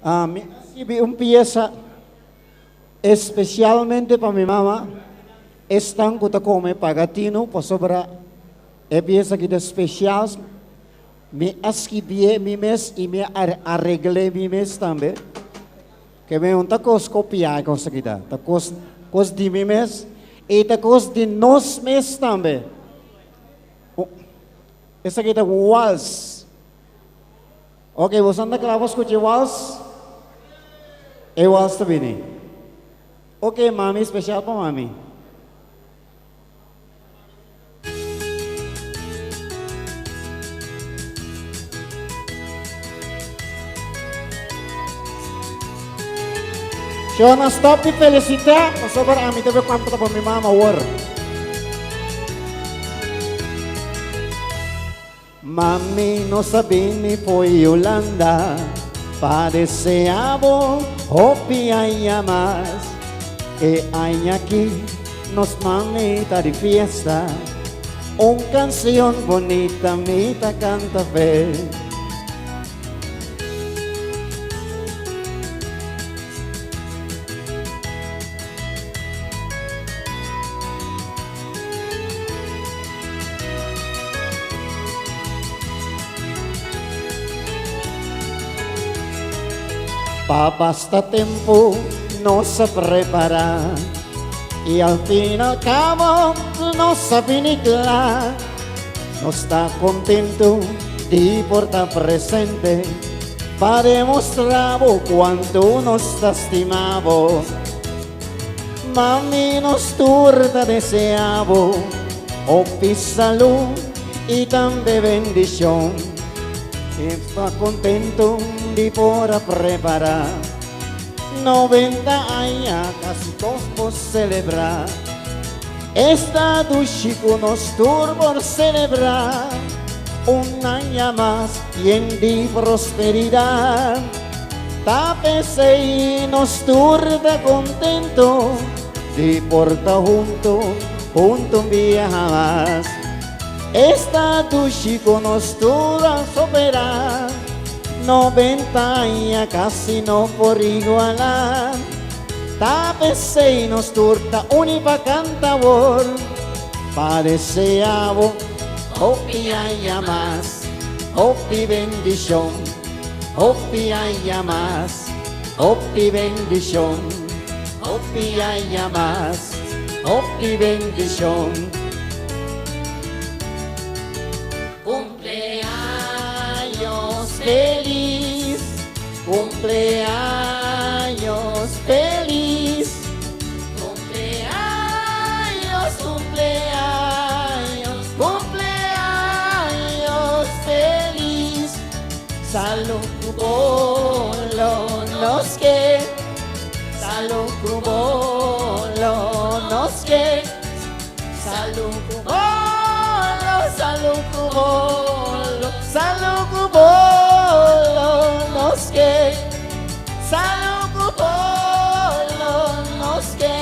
Mi a skibi un piesa especialmente pa mi mama, esnan ku ta kome paga tinu pasobra e piesa aki ta special. Mi a skibié mi mes i mi a aregl'é mi mes tambe. Ke mi no ta kos kopiá e kos aki ta, ta kos kos di mi mes i ta kos di nos mes tambe. Esaki ta un wals. Ok, boso anda kla pa skucha e wals? E wals ta bini. Ok, mami, spesial pa mami. Shona, stop di felicita, pasobra ami ta be cuanto ta pa mi mama awor. Mami nos a bini fo'i Hulanda pa desea bo hopi aña mas. E aña aki nos mami ta di fiesta, un canción bonita mi ta canta p'e. Pa basta tempu nos a prepará i al fin al kabo nos a bini kla. Nos ta kontentu di por ta presente pa demostrá bo kuantu nos ta stima bo. Mami nos tur ta desea bo hopi salud y tambe bendicion. Esta contento di por a prepara 90 aña casi dos por celebra. Esta dushi cu nos tur por celebra un aña mas yen di prosperidad. Ta p'esei nos tur ta contento di por ta hunto, hunto un biaha mas. Esta dushi cu nos tur a sopera, 90 aña casi no por iguala. Ta p'esei nos tur ta uni pa canta awor, pa desea bo hopi aña mas, hopi bendicion. Hopi aña mas, hopi bendicion. Hopi aña mas, hopi bendicion. Cumpleaños feliz, cumpleaños feliz. Cumpleaños, cumpleaños, cumpleaños feliz. Salud ku bolo nos ke, salud ku bolo nos ke. Salud ku bolo, salud ku bolo, salud ku bolo nos ke. Salud ku bolo nos ke.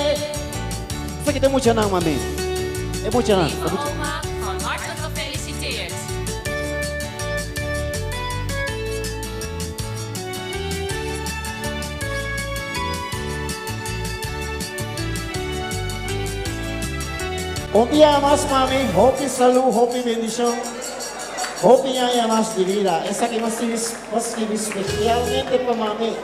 Esaki ta e muchanan, mami. E muchanan. Lieve oma, van harte gefeliciteerd. Un bia mas mami, hopi salud, hopi bendicion, hopi aña mas di vida. Esaki nos tin, nos skibi specialmente pa mami.